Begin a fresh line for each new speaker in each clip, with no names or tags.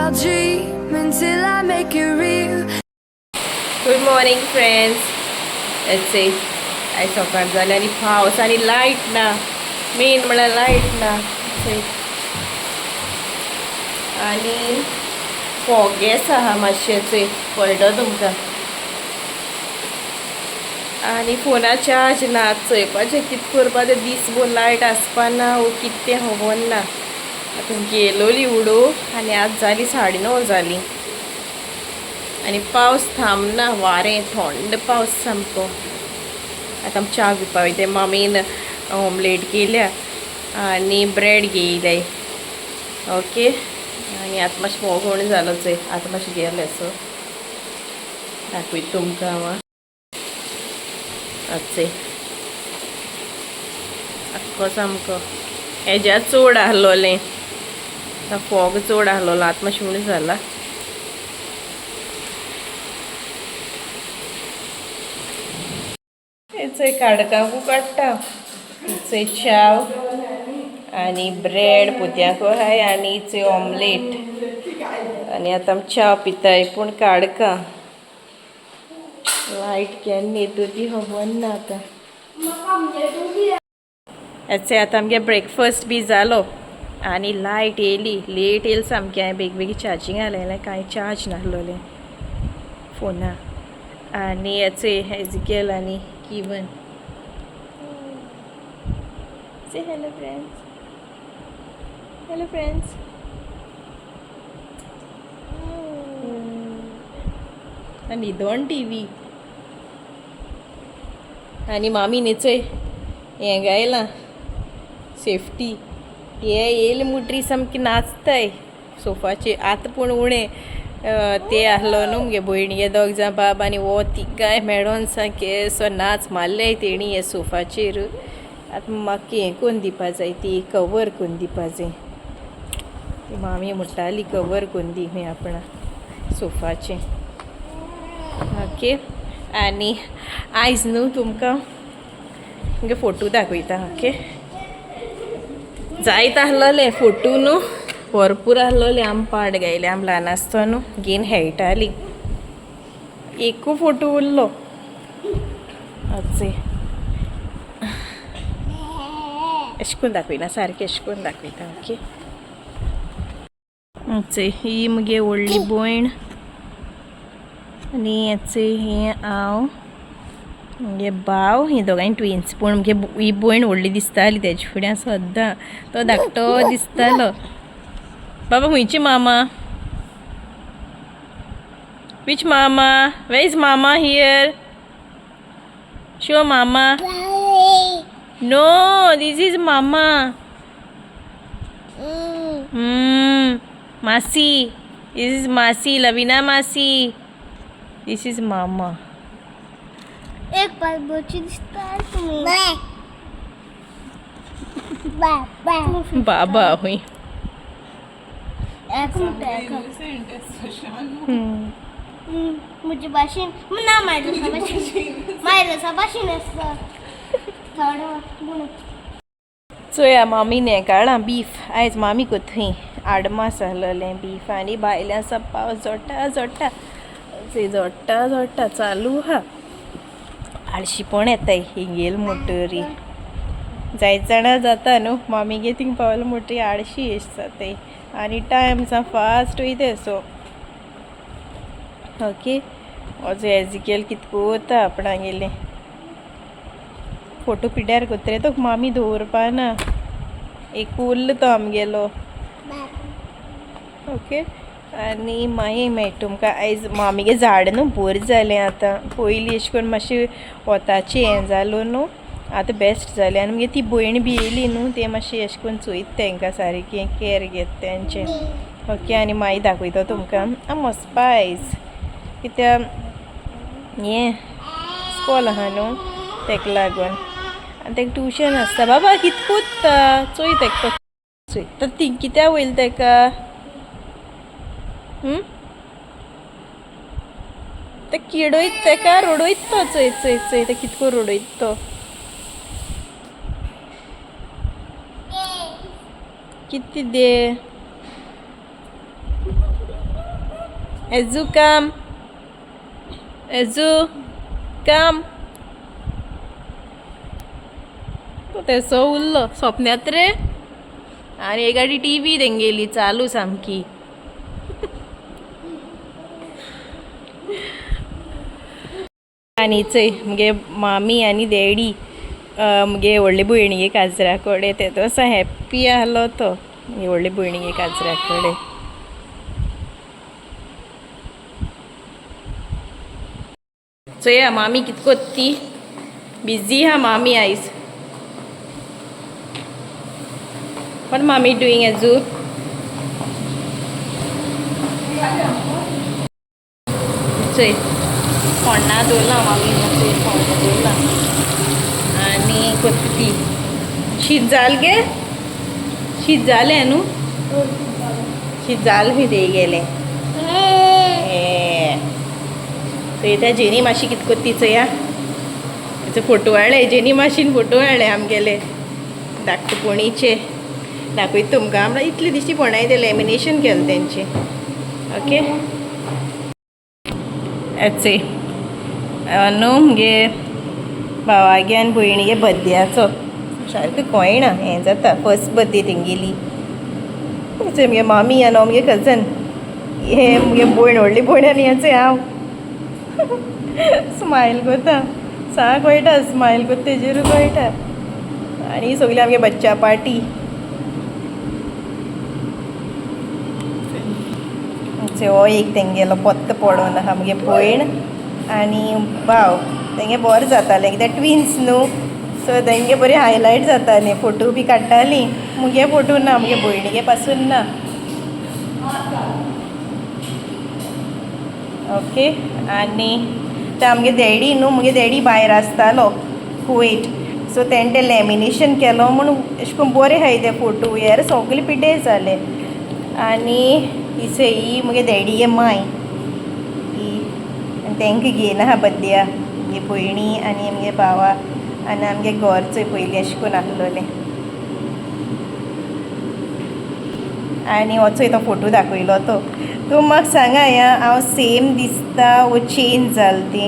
I'll dream until I make it real.
Good morning friends. Let's see. आयज सकाळ जालें आनी पावस आनी लायट ना, मेन म्हळ्यार लायट ना. आनी फोग आहा मातशें, चोय पडलो तुमकां. आनी फोना चार्ज ना. चोयपाचें कितें करपा तें, दीसभर लायट आसपा ना वो कितें तें खबर ना. आतां गेलोली उडो आनी आज जाली 9:30 जाली आनी पावस थांबना, वारें थंड पावस सामको. आतां आमी च्या पिवपा वयता. मामीन ऑमलेट केल्या आनी ब्रेड घेयले. ओके, आनी आतां मातशें फोग उणें जालो चोय, आतां मातशें गेलें. सो दाखयता तुमकां हांव. आतां आख्खो सामको हेज्या चड आहलोलें, आतां फोग चड आहलोलो, आतां मातशें उणें जाला. चोय काडकांकू काडटा. चोय च्याव आनी ब्रेड पुत्याकू आहाय आनी चोय ऑमलेट. आनी आतां आमी च्या पिताय, पूण काडकां लायट केन्ना येता ती खबर ना. आतां हेचे आतां आमगे ब्रेकफास्ट बी जालो आनी लायट येयली, लेट येयली सामकी. हांवें बेगी बेगी चार्जींग घालयलें, कांय चार्ज नासलोलें फोना. आनी हेचे एजिकेल आनी Kevin. Say hello friends. Hello friends. आनी दोन टी व्ही आनी मामी न्ही हें गायलां सेफ्टी. हे येयले मुटरी सामकी नाचताय सोफाचे. आतां पूण उणें ते आहलो न्हू मुगे भयणीगे दोग जाण बाब आनी वो तिगांय मेळोन सामके सो नाच मारले तेणी हे सोफाचेर. आतां म्हाका हें करून दिवपा जाय, ती कवर करून दिवपा जाय. ती मामी म्हणटाली कवर करून दी खंय आपणा सोफाचें. ओके, आनी आयज न्हू तुमकां मुगे फोटो दाखयता. ओके, जायत आहलोले फोटो न्हू, भरपूर आहलोले. आम पाड गायले आम ल्हान आसतना न्हू घेवन खेळटाली. एकू फोटो उरलो. अचे अशें करून दाखयना, सारकें अशें करून दाखयता. ओके, अचे ही मुगे व्हडली भयण आनी हेचे हें हांव, मुगे भाव. ही दोगांय ट्विन्स, पूण मुगे ही भयण व्हडली दिसताली तेजे फुड्यान सद्दां, तो धाकटो दिसतालो. बाबा खंयची मामा? Which mama? Where is mama here? Show mama. No, this is mama. मासी, this is मासी, लवीना मासी. This is mama.
एक पाच दिसता तुम्ही.
बाबा हुई.
एक मिनिट. म्हजे भाशेन ना, मायरसा भाशेन, मायरसा भाशेन आसता थोडो.
चोया मामीन हें काडलां बीफ. आयज मामी कोथंय आडमास आहलोलें बीफ. आनी भायल्यान आसा पावस जोडटा जोडटा, जोडटा जोडटा चालू आहा. आळशीपण येताय हिंगेल मोटरी जायत जाणां जाता न्हू. मामीगे थिंग पावल मोटरी आळशी एश जाताय आनी टायम सा फास्ट वयता. सो ओके, अजून एजिकेल कितको वता आपणागेले फोटो पिड्यार कोत्रे तो मामी दवरपा ना, एक उरलो तो आमगेलो. ओके, आनी मागीर मेळटा तुमकां. आयज मामीगे झाड न्हू बरें जालें आतां. पयलीं अशें करून मातशें वताचें हें जालो न्हू, आतां बेस्ट जालें. आनी मागीर ती भयण बी येयली न्हू, तें मातशें अशें करून चोयता तेंकां सारकें कॅर घेता तेंचें. ओके, आनी मागीर दाखयता तुमकां. आम वचपा आयज कित्याक हें इस्कॉल आहा न्हू तेका लागून आनी तेका ट्युशन आसता. बाबा कित कोत्ता चोय तेका, तो चोय तर ती कित्याक वयता तेका. ते किडयत तेका, रडयत तो. चोय चोय चोय ते कितको रडयत तो. कितें दे. एजू कम, एजू कम. तो तेसो उरलो सोपन्यात रे. आनी एक गाडी टी व्ही तेंगेली चालू सामकी. आनी चोय मुगे मामी आनी डॅडी मुगे व्हडले भयणीगे काजरा कडेन ते तो असो हॅप्पी आहलो तो मुगे व्हडले भयणीगे काजरा कडेन. चोया मामी कित कोत्ता ती, बिजी हा मामी आयज. What mommy doing, Azu? चोय फोण्णा दवरला मामी, चोय फोण्णां दवरला आनी कोत्ता ती. शीत जाल गे, शीत जालें न्हू, शीत जाल खंय ते गेलें. चोय त्या जेनी माशी कित कोत्ता ती चोया. तेचो फोटो हाडले जेनी माशीन, फोटो हाडले आमगेले धाकटे पोणीचे, दाखयता तुमकां. म्हळ्यार इतले दिश्टी पडनाय ते लॅमिनेशन केलें तेंचें. ओके, चोय न्हू मुगे भावागे आनी भयणीगे बड्डेयाचो सारकें कळना हें जाता, फर्स्ट बड्डे तेंगेली. चोय मुगे मामी आनी हो मुगे कजन, हे मुगे भयण, व्हडली भयण आनी हें चोय हांव स्मायल करता, सा कळटा स्मायल करता तेजेरू कळटा. आनी सगळी आमगे बच्चा पार्टी. हो एक तेंगेलो पोत्तो पडोन आहा मुगे भयण आनी भाव, तेंगे बरें जातालें कित्याक ट्विन्स न्हू, सो तेंगे बरी हायलायट जातालें, फोटो बी काडटालीं. मुगे फोटो ना, मुगे भयणीगे पासून ना. ओके, आनी ते आमगे डॅडी न्हू, मुगे डॅडी भायर आसतालो कुवेट, सो तेणें तें लॅमिनेशन केलो म्हूण एशें करून बरें आहाय ते फोटो, हेर सगळे पिड्डे जाले. आनी ही चोय ही मुगे डॅडीगे मांय ही, आनी तांकां घेयन आहा बड्ड्या मुगे भयणी आनी मुगे भावा. आनी आमगे घर चोय पयलीं एशें करून आहलोलें. आनी हो चोय तो फोटो दाखयलो तो तूं म्हाका सांगा हांव सेम दिसता वो चेंज जाल ती.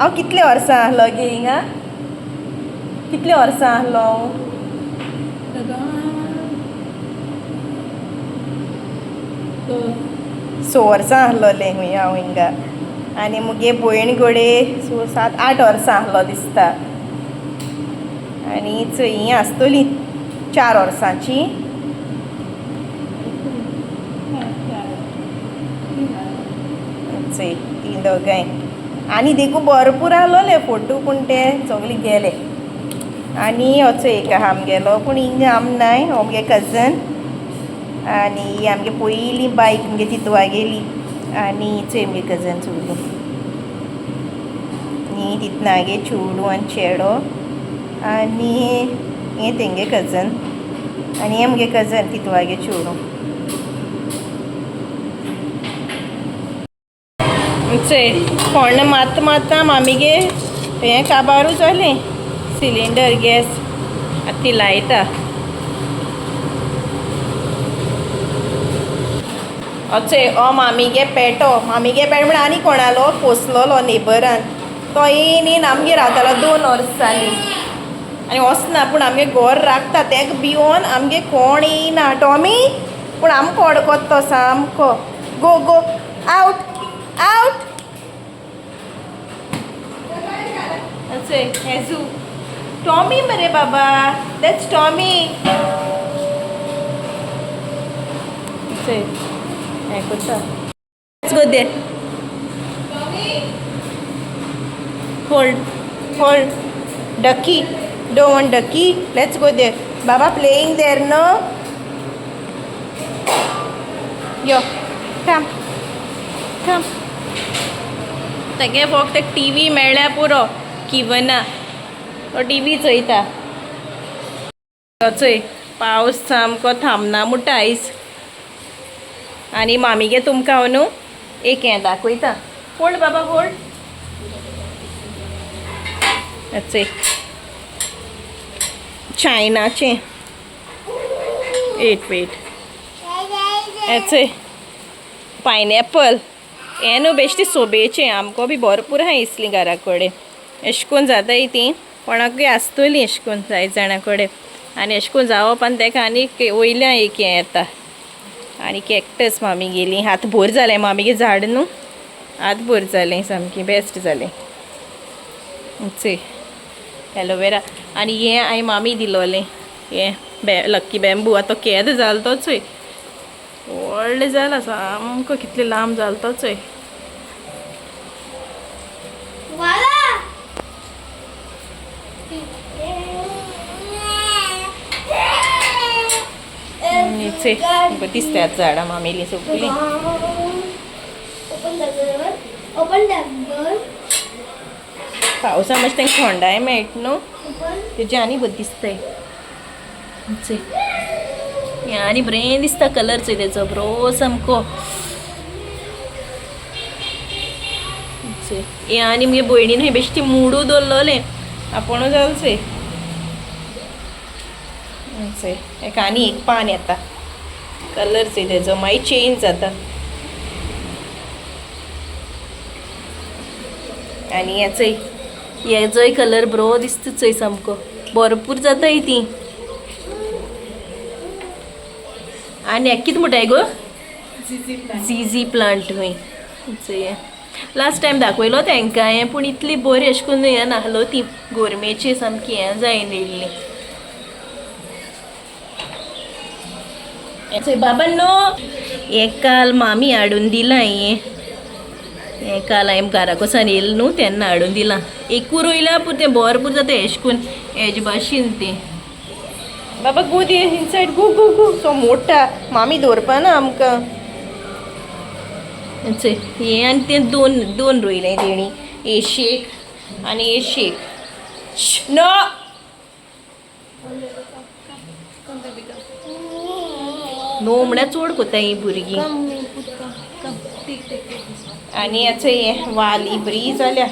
हांव कितले वर्सां आहलो गे हिंगा, कितले वर्सां आहलो हांव? स वर्सां आहलोलें खूंय हांव हिंगा. आनी मुगे भयण घोडे 6 7 8 वर्सां आहलो दिसता. आनी चोय ही आसतली 4 वर्सांची. चोय ती दोगांय आनी देखू भरपूर आहलोले फोटो, पूण ते सगळे गेले. आनी हो चोय एक आहा आमगेलो, पूण हिंगा आम नाय, हो मुगे कजन. आनी ही आमगे पयली बायक मुगे तितवा गेली. आनी चोय मुगे कजन सगळीं ही तितनागे चेडूं आनी चेडो. आनी हें तेंगे कजन आनी हें मुगे कजन तितवागे चेडूं. चोय फोण्ण मात्ता मात्ता मामीगे हें काबारू जालें, सिलिंडर गॅस आतां ती लायता. अचोय हो मामीगे पेटो, मामीगे पेटो म्हणल्यार आनी कोणालो पोसलोलो नेबरान, तो येयन येयन आमगेर रावतालो 2 वर्स जालीं आनी वचना, पूण आमगे घर राखता तेका भियोन आमगे कोण येयना. टॉमी पूण आमकां अडकोता तो सामको. गो गो आवट आवट. अचोय हेजू टॉमी मरे बाबा, that's Tommy. चोय हें करता. Let's go there. Hold, hold. Ducky, don't want ducky. Let's go there. Baba playing there, no? Yo, come, come. तेगे फक्त टी व्ही मेळ्ळ्या पुरो, किवना तो टी व्ही चोयता. चोय पावस सामको थांबना म्हणटा आयज. आनी मामीगे तुमकां हांव न्हू एक हें दाखयता. होल्ड बाबा होल्ड. चोय चायनाचें, वेट वेट, चोय पायनएपल हें न्हू बेश्टी सोबेचें आमकां बी भरपूर आहा इसलीं घरा कडेन. एशें कोन्न जाताय ती कोणाकूय आसतली एशें कोन्न जाय जाणा कडेन. आनी एशें कोन्न जावप आनी तेका आनीक वयल्यान एक हें येता. आनी कॅक्टस मामी गेली हात भोर जालें मामीगे झाड न्हू हात भोर जालें सामकें बेस्ट जालें. चय एलोवेरा. आनी हें हांवें मामी दिलोलें हें लक्की बॅम्बू. आतां तो केद जालो तो चोय व्हडलें जाला सामको कितलें लांब जालो तो चोय. चोय दिसतात झाडां मामेली सगळीं. पावसा मातशें तांकां थंडाय मेळटा न्हू तेजें आनी बरें दिसताय. चोय हें आनी बरें दिसता कलर चोय तेजो बरो सामको. चोय हें आनी मुगे भयणीन हें बेश्टी मुडू दवरलोलें आपूण जालें चोय. चोय हेका आनी एक पान येता कलर चोय तेजो मागीर चेंज जाता. आनी हें चोय हेजोय कलर बरो दिसता चोय सामको भरपूर जाताय ती. आनी हेका कितें म्हणटाय गो? झिझी प्लांट खंय. चोय लास्ट टायम दाखयलो तांकां हांवें पूण इतली बरी अशें करून हें नासलो ती गोरमेची सामकी हें जायन येयल्ली. चोय बाबा न्हू हें काल मामी हाडून दिलां हें. हें काल हांवें घरा कोसान येयलें न्हू तेन्ना हाडून दिलां. एकू रोयल्या पूण तें भरपूर जाता एशें करून हेजे भाशेन तें. बाबा गो दे इनसायड गो गो गो सो मोठा मामी दवरपा ना आमकां. चोय हें आनी तें दोन दोन रोयलें तेणी एशेक आनी एशेक. नो नो म्हळ्यार चड कोत्ता हीं भुरगीं. आनी हें हें वाली बरी जाल्या.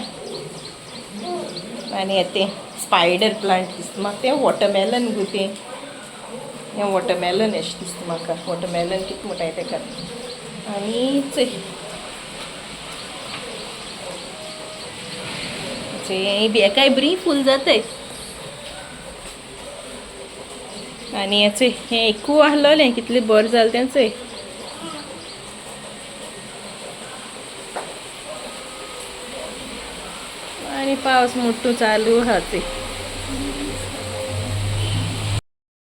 आनी हें तें स्पायडर प्लांट दिसता म्हाका तें वॉटरमेलन गो तें. हें वॉटरमेलन अशें दिसता म्हाका. वॉटरमेलन कितें म्हणटाय तेका. आनी चोय चोय हें बी हेकाय बरी फूल जाताय. आनी हें चोय हें एकू आहलोलें कितलें बरें जालें तें चोय. आनी पावस मोटू चालू आहा चोय.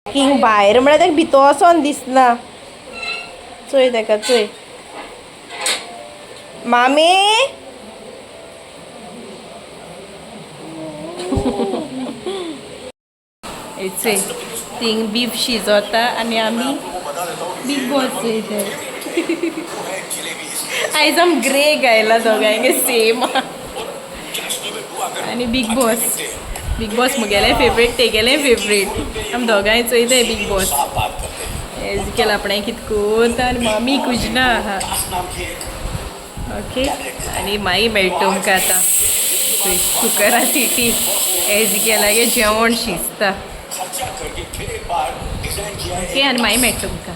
हिंग भायर म्हळ्यार तेका भितर वचोन दिसना. चोय तेका चोय मामी. चोय थिंग बीफ शिजोता आनी आमी बीग बॉस चोयताय. आयज आम ग्रे गायला दोगांयगे सेम. आनी बीग बॉस बीग बॉस मुगेलें फेवरेट तेगेलें फेवरेट. आम दोगांय चोयताय बीग बॉस. एज केला आपणें कितें कोरता आनी मामी कुजना आहा. ओके आनी मागीर मेळटा तुमकां आतां. कुकरा सिटी एज केलागे जेवण शिजता. ओके आनी मागीर मेळटा तुमकां.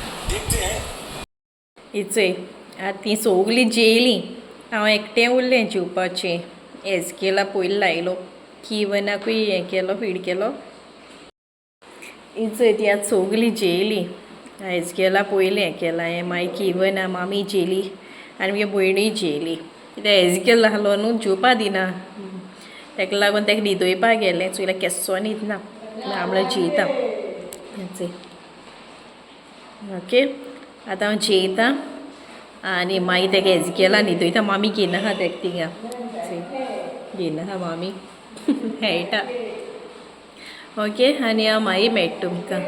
चोय आतां तीं सगलीं जेयलीं हांव एकटें उरलें जेवपाचें. एज केला पयलीं लायलो किवनाकूय हें केलो फीड केलो. चोय ती आतां सगलीं जेयलीं एज केला पयलीं हें केलां हें मागीर किवना मामी जेयली आनी मुगे भयणूय जेयली. कित्याक एज केलो आहलो न्हू जेवपा दिना तेका लागून तेका न्हिदोवपा गेलें. चोयल्यार केस्सो न्हिदना आमळ्यार जेयता. चोय ओके आतां हांव जेयता आनी मागीर तेका एज केला न्हिदयता. मामी घेयना आहा तेका थिंगा घेयना आहा मामी खेळटा. ओके आनी हांव मागीर मेळटा तुमकां.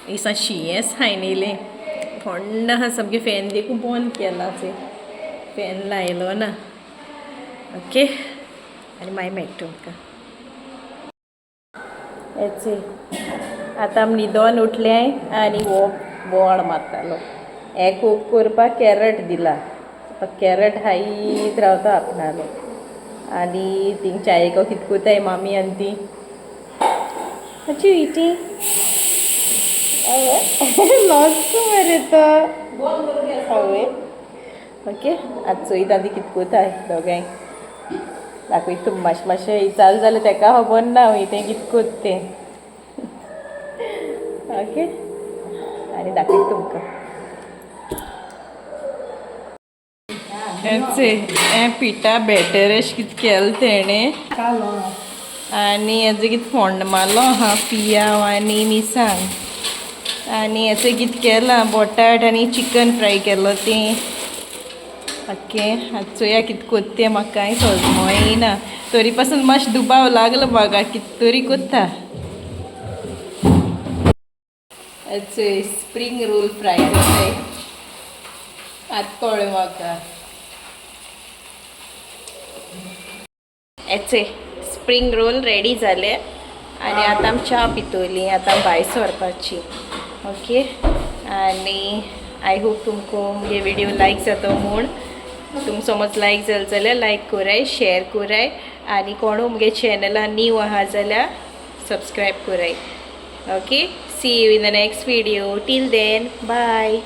एक शींयेंच हांवें येयलें थंड आहा सामकें. फॅन देखून बंद केला चोय फॅन लायलो ना. ओके आनी मागीर मेळटा तुमकां. चोय आतां आमी न्हिदोन उठले आनी हो बोवाळ मारतालो. हें कूक करपाक कॅरट दिला. कॅरट खायत रावता आपणालो. आनी थिंग चायेको कितें कोताय मामी आनी ती What you eating? लॉस मरे तो. हय ओके, आतां चोयता ती कित कोताय दोगांय. दाखयता तुमकां मातशें मातशें चालू जालें तेका खबर ना वय तें कित कोत तें. ओके, आनी दाखयता तुमकां. हें पिठा बेटर अशें कितें केलें तेणें. आनी हेजो कितें फोण्ण मारलो आहा पियाव आनी मिरसांग. आनी हेचो कितें केलां, बटाट आनी चिकन फ्राय केलो तें. ओके, आतां चोया कितें कोत्ता तें. म्हाका कांय समजो येयना, तरी पासून मातशें दुबाव लागलो म्हाका, कितें तरी कोत्ता. चोय, स्प्रींग रोल फ्राय करताय. आतां कळ्ळें म्हाका. हेचे स्प्रींग रोल रेडी जाले आनी आतां आमी च्या पितोली. आतां भायर सरपाची. ओके, आनी I hope तुमकां मुगे विडियो लायक जातो म्हूण. तुमकां समज लायक जालें जाल्यार लायक कराय, शेअर कराय आनी कोणू मुगे चॅनला न्यू आहा जाल्यार सबस्क्रायब कराय. Okay, see you in the next video. Till then, bye.